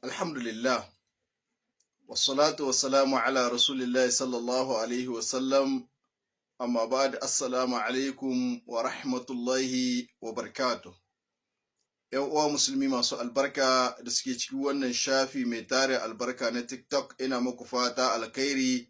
Alhamdulillah. Wassalatu wassalamu ala Rasulillahi sallallahu alaihi wasallam. Amma ba'd, assalamu alaikum wa rahmatullahi wa barakatuh. ‘Yan uwa musulmi masu albarka da suke cikin wannan shafi mai tare albarka na TikTok, ina muku fata alkhairi,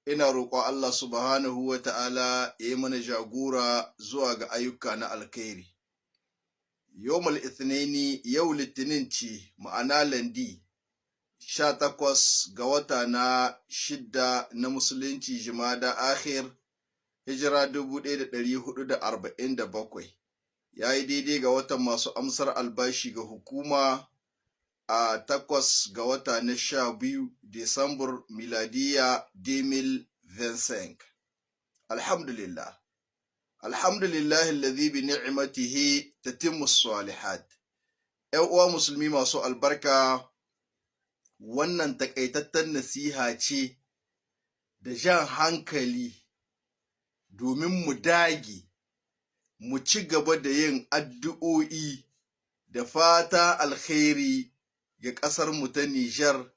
ina roƙon Allah subhanahu wa ta'ala ya yi mana jagora zuwa ga ayyuka na alkhairi. Yawmal Ithnaini, yau Litinin ce, ma'ana lundi, 18 ga wata na shidda na musulunci, Jimada Akhir, hijira 1447, ya yi daidai ga watan masu amsar albashi ga hukuma a 8 ga wata na 12, Desambar, miladiya 2025. Alhamdulillah. Alhamdulillah alladhi bi ni'matihi tatimmu salihat. ‘Yan uwa musulmi masu albarka, wannan takaitaccen nasiha ce da jan hankali domin mu dage mu ci gaba da yin addu'o'i da fata alkhairi ga ƙasarmu ta Nijar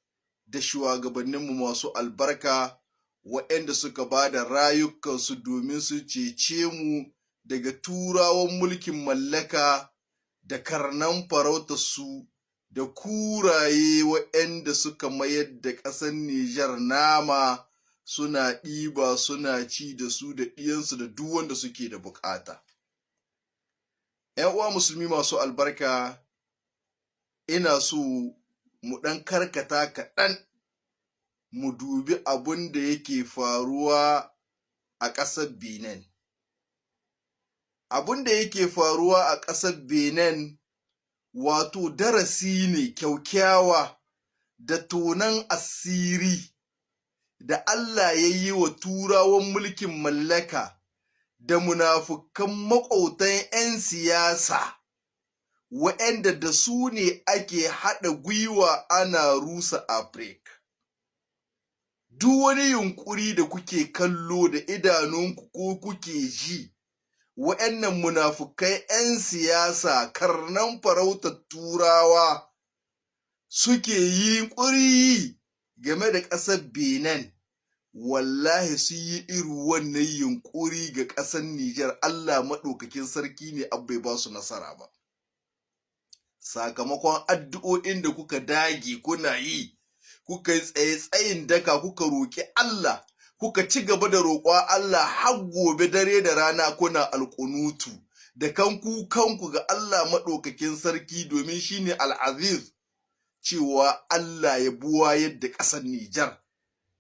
da shugabanninmu masu albarka, waɗanda suka ba da rayukansu domin su cece mu daga turawan mulkin mallaka da karnan farautarsu da kuraye, waɗanda suka mayar da ƙasar Nijar nama, suna ɗiba suna ci da su da ɗiyansu da duk wanda suke da bukata. ‘Yan uwa musulmi masu albarka, ina so mu ɗan karkata kaɗan mu dubi abun da yake faruwa a ƙasar Benin. Abun da yake faruwa a ƙasar Benin, wato darasi ne kyaukyawa da tonan asiri da Allah ya yi wa turawan mulkin mallaka da munafukan maƙotan 'yan siyasa, wa'yanda da su ne ake haɗa gwiwa ana rusa Afirka. Duk wani yunƙuri da kuke kallo da idanunku ko kuke ji, wa'yannan munafukai 'yan siyasa, karnan farautar turawa, suke yunƙuri game da ƙasar Benin, wallahi sun yi irin wannan yunƙuri ga ƙasar Nijar, Allah maɗaukakin sarki ne bai ba su nasara ba. Sakamakon addu'o'in da kuka dage kuna yi, kuka yi tsaye tsayin daka, kuka roƙi Allah, kuka ci gaba da roƙon Allah har gobe, dare da rana kuna alƙunutu da kanku kanku ga Allah maɗaukakin sarki, domin shine Al-Aziz, cewa Allah ya buwayar da ƙasar Nijar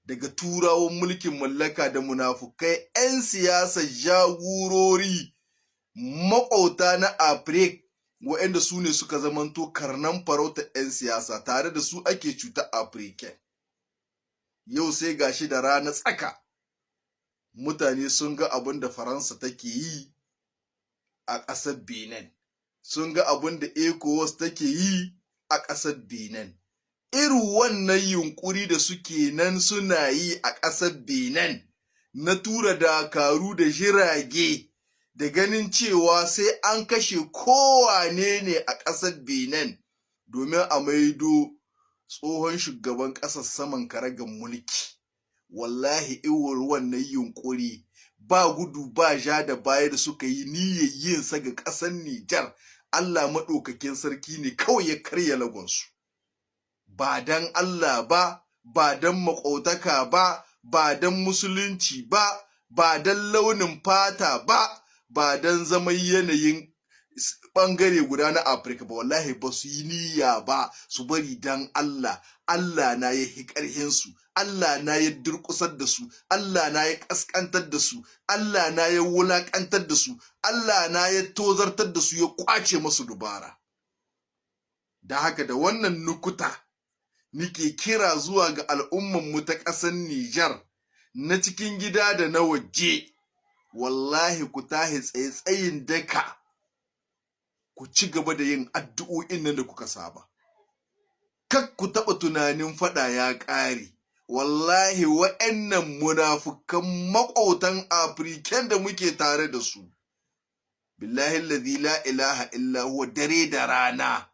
daga turawan mulkin mallaka da munafukai 'yan siyasa, jagorori maƙauta na Afirka, waɗanda su ne suka zamanto karnan farautar 'yan siyasa, tare da su ake cuta Afirka. Yau sai gashi da rana tsaka mutane sun ga abin da Faransa take yi a ƙasar Benin, sun ga abin da ECOWAS take yi a ƙasar Benin. Irin wannan yunƙuri da suke nan suna yi a ƙasar Benin na tura dakaru da jirage da ganin cewa sai an kashe kowane ne a ƙasar Benin domin a maido tsohon shugaban ƙasar saman karagar mulki. Wallahi irin wannan yunƙuri ba gudu ba ja da baya da suka yi niyyar yin sa ga ƙasar Nijar, Allah maɗaukakin sarki ne kawai ya karya lagonsu. Ba dan Allah ba, ba dan maƙotaka ba, ba dan musulunci ba, ba dan launin fata ba, ba dan zaman yanayin ɓangare guda na Afirka ba, wallahi ba su yi niyya ba su bari dan Allah. Allah na ya hi ƙarhinsu, Allah na ya durƙusar da su, Allah na ya ƙasƙantar da su, Allah na ya wulaƙantar da su, Allah na ya tozartar da su, ya ƙwace masu dubara. Da haka, da wannan nukuta nike kira zuwa ga al'umman mu ta ƙasar Nijar, na cikin gida da na waje, wallahi ku tahi tsaye tsayin daka, ku ci gaba da yin addu'o'in nan da kuka saba. Kak ku taɓa tunanin faɗa ya ƙare. Wallahi wa'annan munafukan maƙotan Afiriken da muke tare da su, billahi allazi la ilaha illa huwa, dare da rana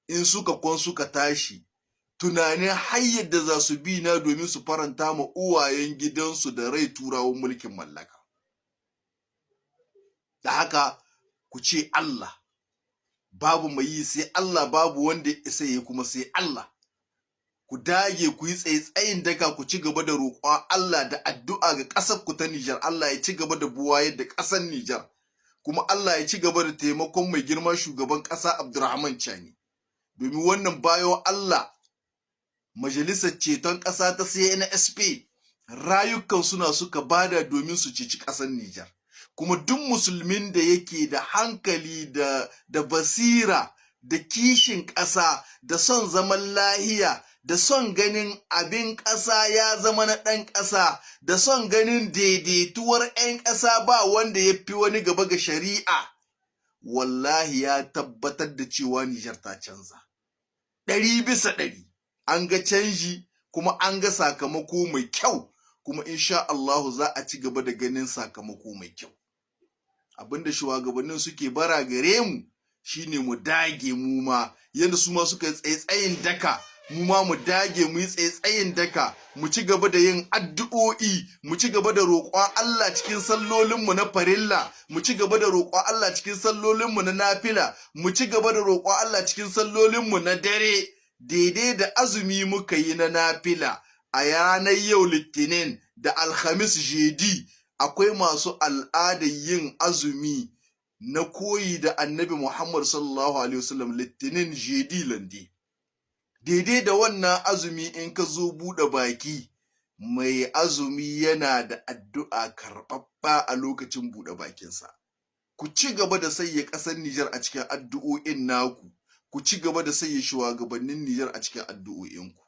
in suka kwan suka tashi Tunanin hanyar da za su bi na domin su faranta ma uwayen gidansu da rai, turawan mulkin mallaka. Da haka ku ce Allah, babu mai yi sai Allah, babu wanda ya isa yi kuma sai Allah. Ku dage, ku yi tsaye tsayin daka, ku ci gaba da roƙon Allah da addu'a ga ƙasar ku ta Nijar. Allah ya ci gaba da buwayar da ƙasar Nijar, kuma Allah ya ci gaba da taimakon mai girma shugaban ƙasa Abdurrahman Chani, domin wannan bayan Allah, majalisar ceton ƙasa ta CNSP, rayukan suna suka bada domin su ceci ƙasar Nijar. Kuma duk musulmin da yake da hankali da basira da kishin ƙasa da son zaman lahiya da son ganin abin ƙasa ya zama na ɗan ƙasa da son ganin daidaituwar 'yan ƙasa, ba wanda ya fi wani gaba ga shari'a, wallahi ya tabbatar da cewa Nijar ta canza 100%. An ga canji kuma an ga sakamako mai kyau, kuma insha Allahu za a ci gaba da ganin sakamako mai kyau. Abinda shugabannin suke bara gare mu shine mu dage mu ma, yadda su ma suka yi tsaye-tsayin daka, mu ma mu dage mu yi tsaye-tsayin daka, mu ci gaba da yin addu'o'i, mu ci gaba da roƙon Allah cikin sallolinmu na farilla, mu ci gaba da roƙon Allah cikin sallolinmu na nafila, mu ci gaba da roƙon Allah cikin sallolinmu na dare. Daidai da azumi muka yi na nafila a ranar yau Litinin da Alhamis, jeudi, akwai masu al'adar yin azumi na koyi da Annabi Muhammad sallallahu alaihi wasallam, Litinin, jeudi, lundi. Daidai da wannan azumi, in ka zo buɗe baki, mai azumi yana da addu'a karɓaɓɓa a lokacin buɗe bakinsa. Ku ci gaba da sanya ƙasar Nijar a cikin addu'o'in naku, ku ci gaba da sanya shugabannin Nijar a cikin addu'o'inku.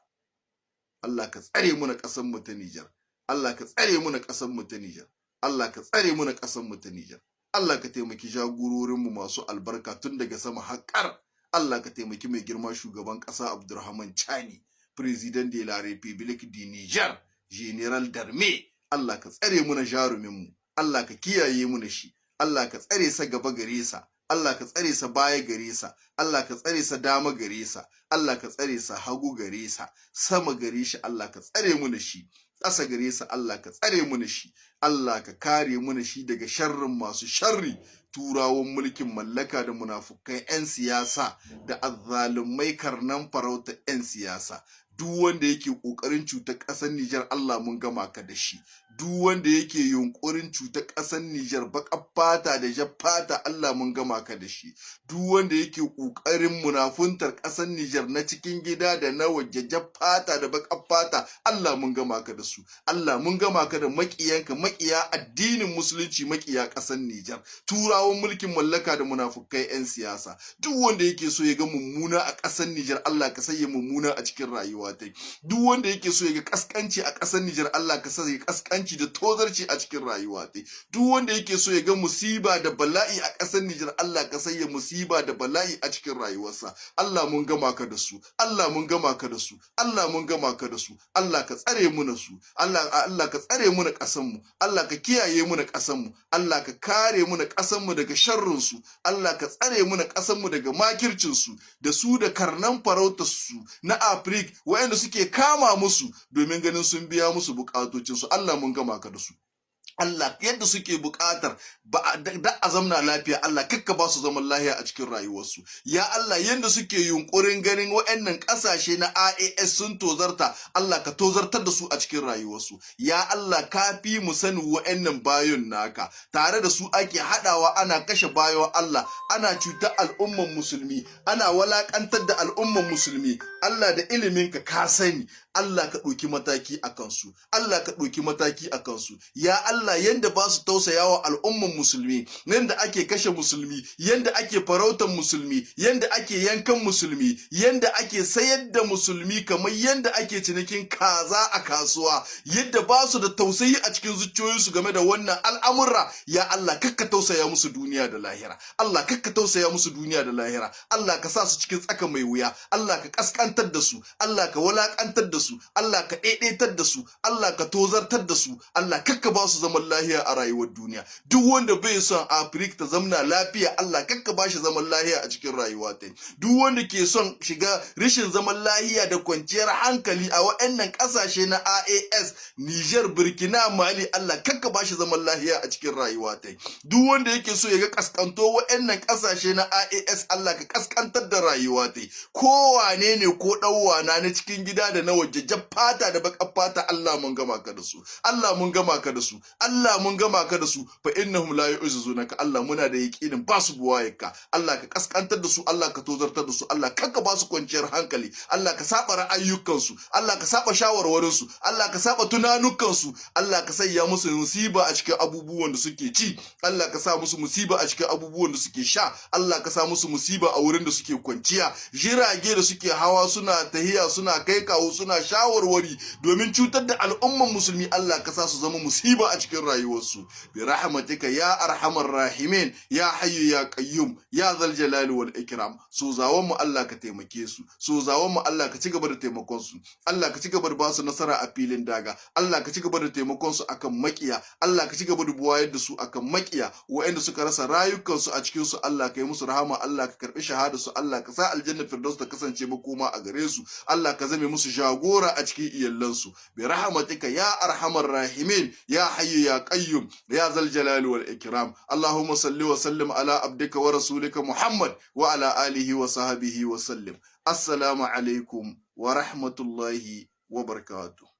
Allah ka tsare mu na ƙasar mu ta Nijar. Allah ka tsare mu na ƙasar mu ta Nijar. Allah ka tsare mu na ƙasar mu ta Nijar. Allah ka taimaki jagororinmu masu albarka tun daga sama har ƙar. Allah ka taimaki mai girma shugaban ƙasa Abdurrahman Chani, Président de la République du Niger, Général d'Armée. Allah ka tsare mu na jarumin mu. Allah ka kiyaye mu na shi. Allah ka tsare sa gaba gare sa. Allah ka tsare sa baya gare sa. Allah ka tsare sa dama gare sa. Allah ka tsare sa hagu gare sa, sama gare shi Allah ka tsare mu na shi, ƙasa gare sa Allah ka tsare mu na shi. Allah ka kare mu na shi daga sharrin masu sharri, turawan mulkin mallaka da munafukai 'yan siyasa da azzalumai karnan farauta 'yan siyasa. Duk wanda yake ƙoƙarin cutar ƙasar Nijar, Allah mun gama ka da shi. Duk wanda yake yunƙurin cutar ƙasar Nijar, baƙar fata da jar fata, Allah mun gama ka da shi. Duk wanda yake ƙoƙarin munafuntar ƙasar Nijar, na cikin gida da na waje, jar fata da baƙar fata, Allah mun gama ka da su. Allah mun gama ka da maƙiyanka, maƙiya addinin musulunci, maƙiya ƙasar Nijar, turawan mulkin mallaka da munafukai 'yan siyasa. Duk wanda yake so ya ga mummuna a ƙasar Nijar, Allah ka sanya mummuna a cikin rayuwa tai. Duk wanda yake so ya ga kaskanci a ƙasar Nijar, Allah ka sanya kaskanci da tozarci a cikin rayuwa tai. Duk wanda yake so ya ga musiba da bala'i a ƙasar Nijar, Allah ka sanya musiba da bala'i a cikin rayuwarsa. Allah mun gama ka da su. Allah mun gama ka da su. Allah mun gama ka da su. Allah ka tsare mu na su. Allah ka tsare mu na ƙasar mu. Allah ka kiyaye mu na ƙasar mu. Allah ka kare mu na ƙasar mu daga sharrin su. Allah ka tsare mu na ƙasar mu daga makircin su, da su da karnan farautar su na Afrik waɗanda suke kama musu domin ganin sun biya musu bukatocin su. Allah mun gama ka da su. Allah, yadda suke buƙatar ba da a zamna lafiya, Allah kakka ba su zaman lafiya a cikin rayuwarsu. Ya Allah, yadda suke yunkurin ganin waɗannan ƙasashe na AES sun tozarta, Allah ka tozartar da su a cikin rayuwarsu. Ya Allah, ka fi mu sanin waɗannan bayon naka, tare da su ake haɗawa ana kashe bayon Allah, ana cutar al'umman musulmi, ana walakantar da al'umman musulmi. Allah, da iliminka ka sani. Allah ka ɗauki mataki a kansu. Allah ka ɗauki mataki a kansu. Ya Allah, yanda ba su tausayawa al'umman musulmi, yanda ake kashe musulmi, yanda ake farautar musulmi, yanda ake yankan musulmi, yanda ake sayar da musulmi kamar yanda ake cinikin kaza a kasuwa, yadda ba su da tausayi a cikin zuciyoyinsu game da wannan al'amurra, ya Allah kakka tausaya musu duniya da lahira. Allah kakka tausaya musu duniya da lahira. Allah ka sa su cikin tsaka mai wuya. Allah ka kaskantar da su. Allah ka walakantar da su. su, Allah ka ɗaiɗaitar da su, Allah ka tozartar da su, Allah kakka ba su zaman lahiya a rayuwar duniya. Duk wanda bai son Afirka ta zamna lafiya, Allah kakka ba shi zaman lahiya a cikin rayuwa ta. Duk wanda ke son shiga rashin zaman lahiya da kwanciyar hankali a waɗannan ƙasashe na AES, Niger, Burkina, Mali, Allah kakka ba shi zaman lahiya a cikin rayuwa ta. Duk wanda yake so ya ga kaskanto waɗannan ƙasashe na AES, Allah ka kaskantar da rayuwa ta. Kowane ne ko ɗan na cikin gida da na waje, jar fata da baƙar fata, Allah mun gama ka da su, Allah mun gama ka da su, Allah mun gama ka da su. Fa innahum la yu'jizunaka. Allah, muna da yaƙinin ba su buwayarka. Allah ka kaskantar da su, Allah ka tozartar da su, Allah kakka ba su kwanciyar hankali. Allah ka saba ra'ayyukansu, Allah ka saba shawarwarinsu, Allah ka saba tunanukansu. Allah ka sanya musu musiba a cikin abubuwan da suke ci, Allah ka sa musu musiba a cikin abubuwan da suke sha, Allah ka sa musu musiba a wurin da suke kwanciya. Jirage da suke hawa suna tahiya, suna kai kawo, suna shawarwari domin cutar da al'umman musulmi, Allah ka sa su zama musiba a cikin rayuwarsu. Bi rahmatika ya arhamar rahimin, ya hayyu ya qayyum, ya zal jalali wal ikram. Sozawan mu, Allah ka taimake su. Sozawan mu, Allah ka ci gaba da taimakon su. Allah ka ci gaba da ba su nasara a filin daga. Allah ka ci gaba da taimakon su akan makiya. Allah ka ci gaba da buwayar da su akan makiya. Waɗanda suka rasa rayukansu a cikin su, Allah ka yi musu rahama, Allah ka karbi shahada su, Allah ka sa Aljanna Firdaus ta kasance makoma a gare su, Allah ka zame musu jagora a cikin iyalansu. Bi rahmatika ya arhamar rahimin, ya hayyu ya qayyum, ya zal jalali wal ikram. Allahumma salli wa sallim ala abdika wa rasulika Muhammad wa ala alihi wa sahbihi wa sallim. Assalamu alaikum wa rahmatullahi wa barakatuh.